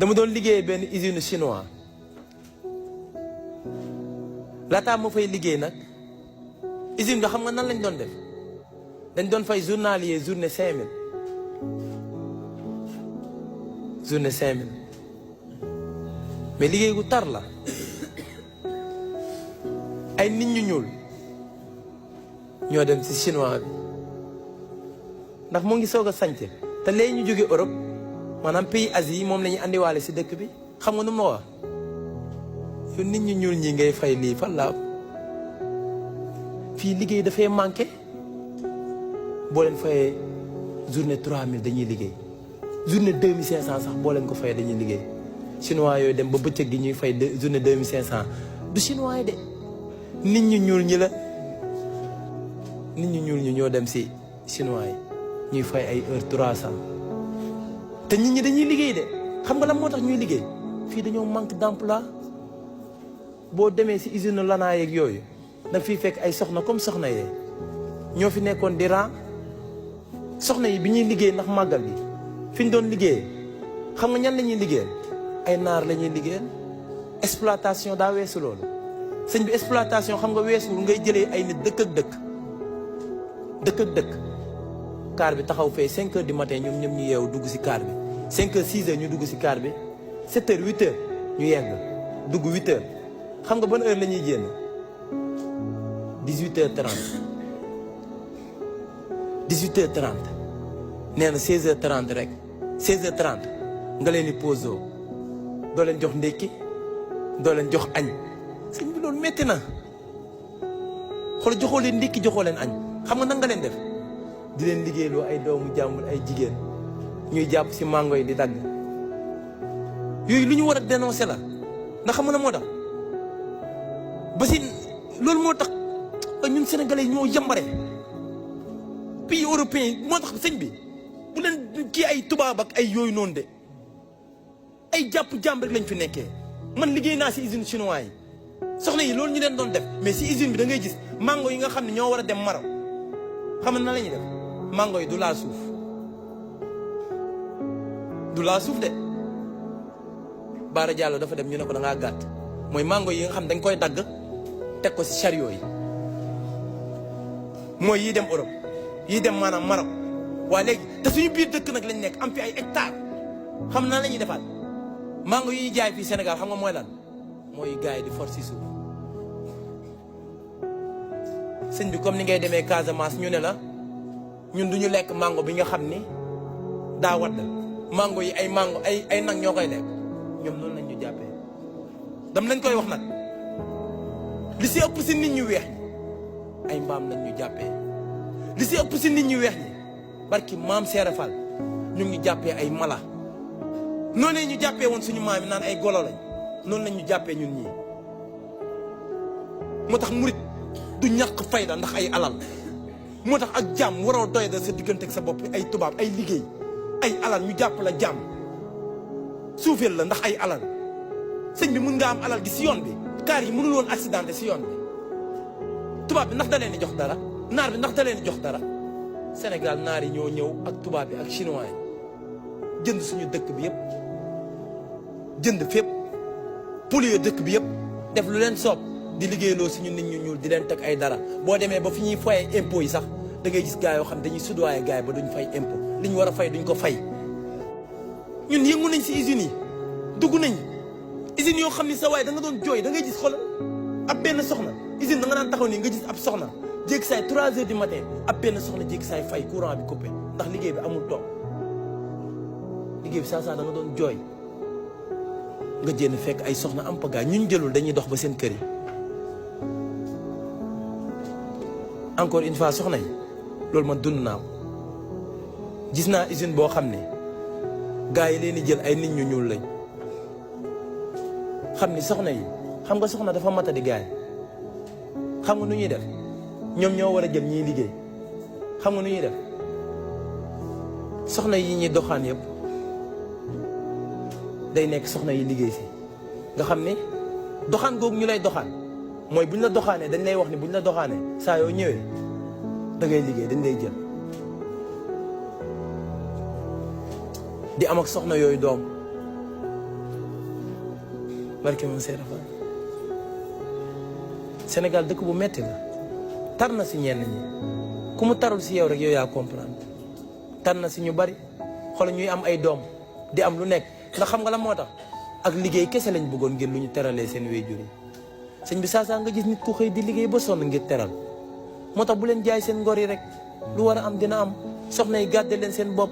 dama doon liggéey benn usine chinois laataa ma fay liggéey nag usine bi xam nga nan lañ doon def dañ doon fay journalier journée 5000 journée 5000 mais liggéey gu tar la ay nit ñu ñuul ñoo dem ci chinois bi ndax mu ngi soog a sañte te léegi ñu jóge Europe maanaam pays Asie yi moom la ñuy andiwaale ci dëkk bi xam nga nu ma wax yow nit ñu ñuul ñi ngay fay lii fan la fii liggéey dafay manqué boo leen fayee journée 3000 dañuy liggéey journée 2500 sax boo leen ko fayee dañuy liggéey chinois yooyu dem ba bëccëg gi ñuy fay journée 2500 du chinois yi de nit ñu ñuul ñi la nit ñu ñuul ñi ñoo dem ci chinois yi ñuy fay ay heure 300 te nit ñi dañuy liggéey de xam nga lan moo tax ñuy liggéey fii dañoo manque d'emploi boo demee ci usine lanaa yeeg yooyu da fiy fekk ay soxna comme soxna yee ñoo fi nekkoon di ran soxna yi bi ñuy liggéey ndax màggal gi fi ñu doon liggéeyee xam nga ñan la ñuy liggéeyal ay naar la ñuy liggéeyal exploitation daa weesu loolu sëñ bi exploitation xam nga weesuwul ngay jëlee ay nit dëkk ak dëkk car bi taxaw fee 5 heures du matin ñoom ñëpp ñu yeewu dugg ci car bi 5 heures 6 heures ñu dugg ci car bi 7 heures 8 heures ñu yegg dugg 8 heures xam nga ban heure la ñuy génn 18h30 18h30 nee na 16h30 rek 16h30 nga leen di pause doo leen jox ndékki doo leen jox añ sëñ bi loolu metti na xool joxoo leen ndékki joxoo leen añ xam nga nan nga leen def di leen liggéeyloo ay doomu jàmbur ay jigéen ñuy jàpp ci mango yi di dagg yooyu lu ñu war a dénoncer la ndax xam nga moo tax ba si loolu moo tax ñun sénégalais ñoo yambare pays européen moo tax sëñ bi bu leen kii ay tubaab ak ay yooyu noonu de ay jàpp jàmb rek lañ fi nekkee man liggéey naa ci usine chinois yi soxna yi loolu ñu leen doon def mais ci usine bi da ngay gis mango yi nga xam ne ñoo war a dem Maroc xam na la ñuy def mango yi du laal suuf du laal suuf de Baara Diallo dafa dem ñu ne ko da ngaa gàtt mooy mango yi nga xam dañ koy dagg teg ko ci chariot yi mooy yii dem Europe yii dem maanaam Maroc waa léegi te suñu biir dëkk nag lañ nekk am fi ay hectares xam naa la ñuy defaat mango yi jaay fii Sénégal xam nga mooy lan mooy gars yi di force ci suuf sëñ bi comme ni ngay demee Casamance ñu ne la ñun duñu lekk mango bi nga xam ni daa wadd mango yi ay nag ñoo koy lekk ñoom noonu lañ ñu jàppee dam lañ koy wax nag li ci ëpp ci nit ñu weex ñi ay mbaam lañ ñu jàppee li ci ëpp ci nit ñu weex ñi barki maam Seere Fall ñu ngi jàppee ay mala noonu ñu jàppee woon suñu maam yi naan ay golo lañ noonu lañ ñu jàppee ñun ñii moo tax murit du ñàkk fayda ndax ay alal moo tax ak jàmm waroo doy da sa diggante ak sa bopp ay tubaab ay liggéey ay alal ñu jàpp la jàmm suufeel la ndax ay alal sëñ bi mun nga am alal gi ci yoon bi kaar yi mënul woon accidenté ci yoon bi tubaab bi ndax da leen di jox dara naar bi ndax da leen di jox dara Sénégal naar yi ñoo ñëw ak tubaab bi ak chinois yi jënd suñu dëkk bi yëpp jënd fépp polluer dëkk bi yëpp def lu leen soob di liggéeyloo suñu nit ñu ñuul di leen teg ay dara boo demee ba fi ñuy fayee impôts yi sax da ngay gis gars yoo xam dañuy soudoyer gars yi ba duñ fay impôt li ñu war a fay duñ ko fay ñun yëngu nañ ci usines yi dugg nañ usines yoo xam ni sa waay da nga doon jooy da ngay gis xoolal ab benn soxna usine da nga daan taxaw nii nga gis ab soxna jékki saay 3 heures du matin ab benn soxna jékki saay fay courant bi coupé ndax liggéey bi amul toog liggéey bi saa da nga doon jooy nga jénn fekk ay soxna am pagaay ñun jëlul dañuy dox ba seen kër yi encore une fois soxna yi loolu man dund naa ko gis naa usine boo xam ne gars yi leen di jël ay nit ñu ñuul lañ xam ni soxna yi xam nga soxna dafa matadi gars yi xam nga nu ñuy def ñoom ñoo war a jël ñiy liggéey xam nga nu ñuy def soxna yi ñuy doxaan yëpp day nekk soxna yi liggéey si nga xam ni doxaan googu ñu lay doxaan mooy buñ la doxaanee dañ lay wax ni buñ la doxaanee saa yoo ñëwee da ngay liggéey dañ lay jël di am ak soxna yooyu doom barke moom Seydou Fall Sénégal dëkk bu metti la tar na si ñenn ñi ku mu tarul si yow rek yow yaa comprendre tar na si ñu bari xool ñuy am ay doom di am lu nekk nga xam nga la moo tax ak liggéey kese lañ bëggoon ngir lu ñu teralee seen wéjur yi sëñ bi saa nga gis nit ku xëy di liggéey ba sonn ngir teral moo tax bu leen jaay seen ngor yi rek lu war a am dina am soxna yi gàdde leen seen bopp